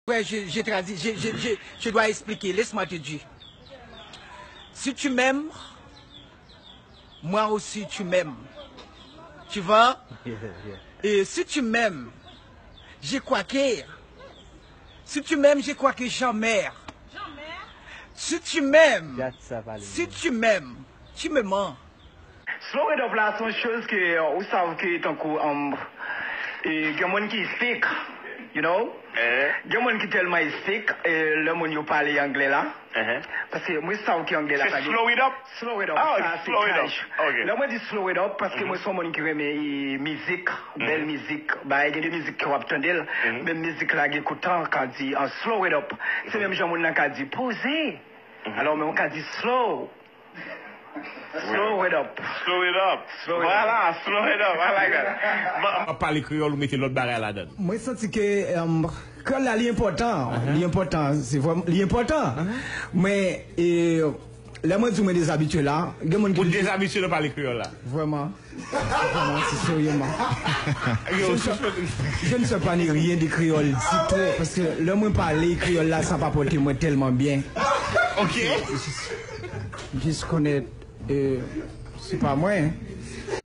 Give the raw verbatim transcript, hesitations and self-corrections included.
Ouais, je, je traduis, je, je, je, je dois expliquer. Laisse-moi te dire. Si tu m'aimes, moi aussi tu m'aimes. Tu vois? Et si tu m'aimes, je crois que, si tu m'aimes, je crois que jamais. Si tu m'aimes, si tu m'aimes, tu me mens. Slow it up la, se yon choz ke, euh, ou sav ke tankou, um, e, gen moun ki sick, you know? Gen moun ki tèlman sick, e, lè moun yo pale anglè la. Paske mwen sav ke anglè la se pa gen slow it up. Slow it up, oh, sa se slow it up. Lè mwen di slow it up, paske mwen se yon moun ki renmen, e, mizik, bèl mizik. Bagay, gen de mizik ke w ap tande l, menm mizik la gen kout tan ka di, ah, slow it up. Se menm jan moun nan ka di poze. Alò, men w ka di slow. Slow it up. Slow it up. Slow it up. Vwala, slow it up. I like that. M ap pale kreyòl, ou mete lòt bagay ladan. Mwen santi ke, um, kreyòl la li enpòtan. Li enpòtan. Se vrèman, li enpòtan. Men, e, lè mwen di mwen dezabitye la, gen moun ki... Ou dezabitye nan pale kreyòl la? Vrèman. Vrèman, se seryeman. Je ne sais, je ne sais pas ni rien de créole du tout, paske lè mwen pale kreyòl la, sa pa pote mwen tèlman byen. Ok. Jis konnen, euh, se pa mwen.